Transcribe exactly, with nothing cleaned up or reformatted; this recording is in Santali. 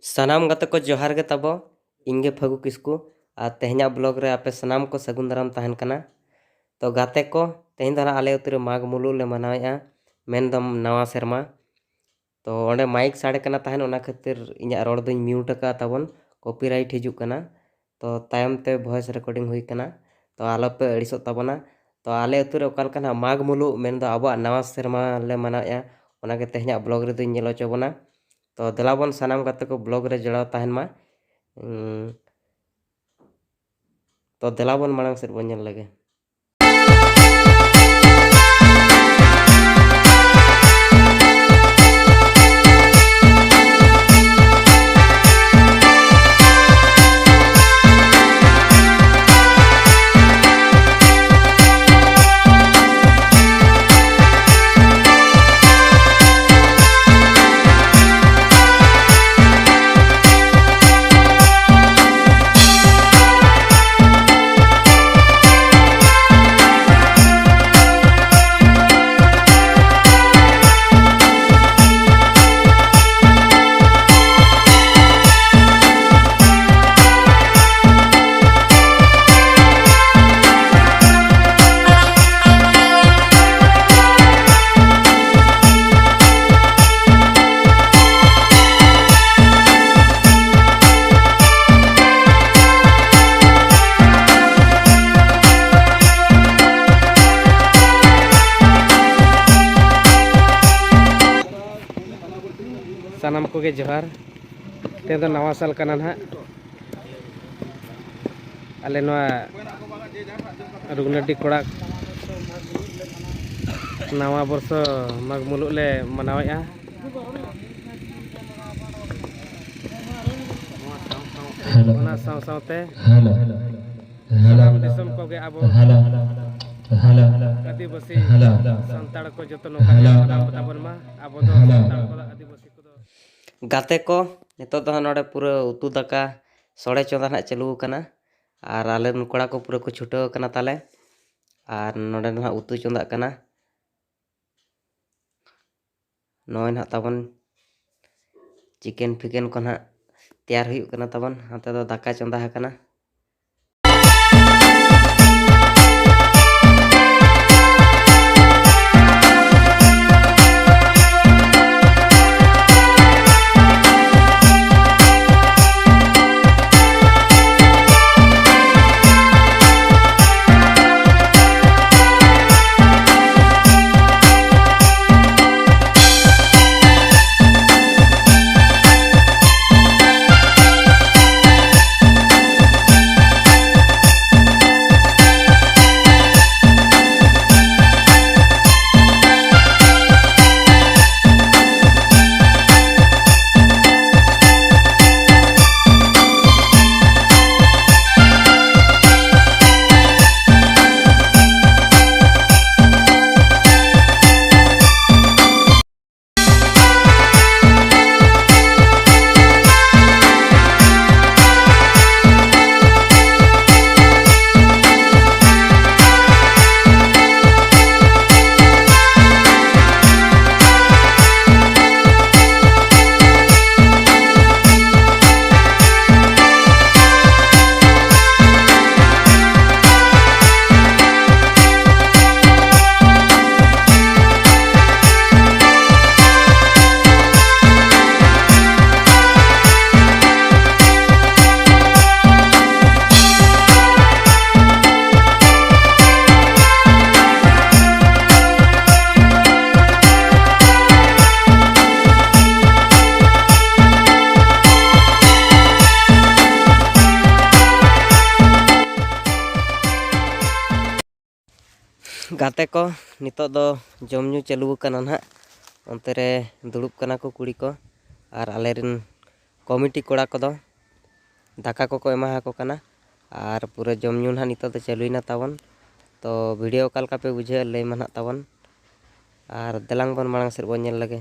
ᱥᱟᱱᱟᱢ ᱜᱟᱛᱮ ᱠᱚ ᱡᱚᱦᱟᱨ ᱜᱮ ᱛᱟᱵᱚ, ᱤᱧ ᱜᱮ ᱯᱷᱟᱹᱜᱩ ᱠᱤᱥᱠᱩ᱾ ᱟᱨ ᱛᱮᱦᱮᱧᱟᱜ ᱵᱞᱚᱜ ᱨᱮ ᱟᱯᱮ ᱥᱟᱱᱟᱢ ᱠᱚ ᱥᱟᱹᱜᱩᱱ ᱫᱟᱨᱟᱢ ᱛᱟᱦᱮᱱ ᱠᱟᱱᱟ᱾ ᱛᱚ ᱜᱟᱛᱮ ᱠᱚ, ᱛᱮᱦᱮᱧ ᱫᱚ ᱱᱟᱦᱟᱜ ᱟᱞᱮ ᱟᱹᱛᱩ ᱨᱮ ᱢᱟᱜᱽ ᱢᱩᱞᱩᱜ ᱞᱮ ᱢᱟᱱᱟᱣᱮᱫᱼᱟ, ᱢᱮᱱᱫᱚ ᱱᱟᱣᱟ ᱥᱮᱨᱢᱟ᱾ ᱛᱚ ᱚᱸᱰᱮ ᱢᱟᱭᱤᱠ ᱥᱟᱰᱮ ᱠᱟᱱᱟ ᱛᱟᱦᱮᱱ, ᱚᱱᱟ ᱠᱷᱟᱹᱛᱤᱨ ᱤᱧᱟᱹᱜ ᱨᱚᱲ ᱫᱚᱧ ᱢᱤᱭᱩᱴ ᱟᱠᱟᱫᱼᱟ ᱛᱟᱵᱚᱱ, ᱠᱚᱯᱤᱨᱟᱭᱤᱴ ᱦᱤᱡᱩᱜ ᱠᱟᱱᱟ᱾ ᱛᱚ ᱛᱟᱭᱚᱢ ᱛᱮ ᱵᱷᱚᱭᱮᱥ ᱨᱮᱠᱚᱨᱰᱤᱝ ᱦᱩᱭ ᱠᱟᱱᱟ᱾ ᱛᱚ ᱟᱞᱚᱯᱮ ᱟᱹᱲᱤᱥᱚᱜ ᱛᱟᱵᱚᱱᱟ᱾ ᱛᱚ ᱟᱞᱮ ᱟᱹᱛᱩ ᱨᱮ ᱚᱠᱟ ᱞᱮᱠᱟ ᱱᱟᱦᱟᱜ ᱢᱟᱜᱽ ᱢᱩᱞᱩᱜ, ᱢᱮᱱᱫᱚ ᱟᱵᱚᱣᱟᱜ ᱱᱟᱣᱟ ᱥᱮᱨᱢᱟ ᱞᱮ ᱢᱟᱱᱟᱣᱮᱫᱼᱟ, ᱚᱱᱟᱜᱮ ᱛᱮᱦᱮᱧᱟᱜ ᱵᱞᱚᱜ ᱨᱮᱫᱚᱧ ᱧᱮᱞ ᱦᱚᱪᱚ ᱵᱚᱱᱟ᱾ ᱛᱚ ᱫᱮᱞᱟ ᱵᱚᱱ ᱥᱟᱱᱟᱢ ᱜᱟᱛᱮ ᱠᱚ ᱵᱞᱚᱜ ᱨᱮ ᱡᱚᱲᱟᱣ ᱛᱟᱦᱮᱱ ᱢᱟ᱾ ᱩᱸ, ᱛᱚ ᱫᱮᱞᱟ ᱵᱚᱱ ᱢᱟᱲᱟᱝ ᱥᱮᱫ ᱵᱚᱱ ᱧᱮᱞ ᱞᱮᱜᱮ᱾ ᱥᱟᱱᱟᱢ ᱠᱚᱜᱮ ᱡᱚᱦᱟᱨ᱾ ᱛᱮᱦᱮᱧ ᱫᱚ ᱱᱟᱣᱟ ᱥᱟᱞ ᱠᱟᱱᱟ ᱱᱟᱦᱟᱜ᱾ ᱟᱞᱮ ᱱᱚᱣᱟ ᱨᱩᱜᱽᱱᱟᱰᱤ ᱠᱚᱲᱟ ᱱᱟᱣᱟ ᱵᱚᱨᱥᱚ ᱢᱟᱜᱽ ᱢᱩᱞᱩᱜ ᱞᱮ ᱢᱟᱱᱟᱣᱮᱫᱼᱟ᱾ ᱦᱮᱞᱳ᱾ ᱚᱱᱟ ᱥᱟᱶ ᱥᱟᱶᱛᱮ ᱦᱮᱞᱳ᱾ ᱦᱮᱞᱳ᱾ ᱥᱟᱱᱟᱢ ᱫᱤᱥᱚᱢ ᱠᱚᱜᱮ ᱟᱵᱚ ᱦᱮᱞᱳ᱾ ᱦᱮᱞᱳ᱾ ᱟᱹᱫᱤᱵᱟᱹᱥᱤ ᱦᱮᱞᱳ᱾ ᱥᱟᱱᱛᱟᱲ ᱠᱚ ᱡᱚᱛᱚ ᱱᱚᱝᱠᱟ ᱜᱮ ᱦᱮᱞᱳ᱾ ᱢᱟᱱᱟᱣ ᱛᱟᱵᱚᱱ ᱢᱟ᱾ ᱟᱵᱚ ᱫᱚ ᱦᱮᱞᱳ᱾ ᱥᱟᱱᱛᱟᱲ ᱠᱚᱫᱚ ᱟᱹᱫᱤᱵᱟᱹᱥᱤ ᱠᱚᱫᱚ᱾ ᱜᱟᱛᱮ ᱠᱚ, ᱱᱤᱛᱚᱜ ᱫᱚ ᱦᱟᱸᱜ ᱱᱚᱰᱮ ᱯᱩᱨᱟᱹ ᱩᱛᱩ ᱫᱟᱠᱟ ᱥᱚᱲᱮ ᱪᱚᱸᱫᱟ ᱦᱟᱸᱜ ᱪᱟᱹᱞᱩ ᱟᱠᱟᱱᱟ᱾ ᱟᱨ ᱟᱞᱮ ᱨᱮᱱ ᱠᱚᱲᱟ ᱠᱚ ᱯᱩᱨᱟᱹ ᱠᱚ ᱪᱷᱩᱴᱟᱹᱣ ᱟᱠᱟᱱᱟ ᱛᱟᱞᱮ᱾ ᱟᱨ ᱱᱚᱰᱮ ᱫᱚ ᱦᱟᱸᱜ ᱩᱛᱩ ᱪᱚᱸᱫᱟᱜ ᱠᱟᱱᱟ᱾ ᱱᱚᱜᱼᱚᱭ ᱱᱟᱦᱟᱜ ᱛᱟᱵᱚᱱ ᱪᱤᱠᱮᱱ ᱯᱷᱤᱠᱮᱱ ᱠᱚ ᱱᱟᱦᱟᱜ ᱛᱮᱭᱟᱨ ᱦᱩᱭᱩᱜ ᱠᱟᱱᱟ ᱛᱟᱵᱚᱱ᱾ ᱱᱚᱛᱮ ᱫᱚ ᱫᱟᱠᱟ ᱪᱚᱸᱫᱟ ᱟᱠᱟᱱᱟ᱾ ᱜᱟᱛᱮ ᱠᱚ, ᱱᱤᱛᱚᱜ ᱫᱚ ᱡᱚᱢ ᱧᱩ ᱪᱟᱹᱞᱩ ᱟᱠᱟᱱᱟ ᱱᱟᱦᱟᱜ᱾ ᱚᱱᱛᱮ ᱨᱮ ᱫᱩᱲᱩᱵ ᱠᱟᱱᱟ ᱠᱚ ᱠᱩᱲᱤ ᱠᱚ ᱟᱨ ᱟᱞᱮ ᱨᱮᱱ ᱠᱚᱢᱤᱴᱤ ᱠᱚᱲᱟ ᱠᱚᱫᱚ ᱫᱟᱠᱟ ᱠᱚᱠᱚ ᱮᱢᱟ ᱟᱠᱚ ᱠᱟᱱᱟ᱾ ᱟᱨ ᱯᱩᱨᱟᱹ ᱡᱚᱢ ᱧᱩ ᱱᱟᱦᱟᱜ ᱱᱤᱛᱚᱜ ᱫᱚ ᱪᱟᱹᱞᱩᱭᱮᱱᱟ ᱛᱟᱵᱚᱱ᱾ ᱛᱚ, ᱵᱷᱤᱰᱤᱭᱳ ᱚᱠᱟ ᱞᱮᱠᱟ ᱯᱮ ᱵᱩᱡᱷᱟᱹᱣᱮᱫ, ᱞᱟᱹᱭ ᱢᱟ ᱱᱟᱦᱟᱜ ᱛᱟᱵᱚᱱ᱾ ᱟᱨ ᱫᱮᱞᱟᱝ ᱵᱚᱱ ᱢᱟᱲᱟᱝ ᱥᱮᱫ ᱵᱚᱱ ᱧᱮᱞ ᱞᱮᱜᱮ᱾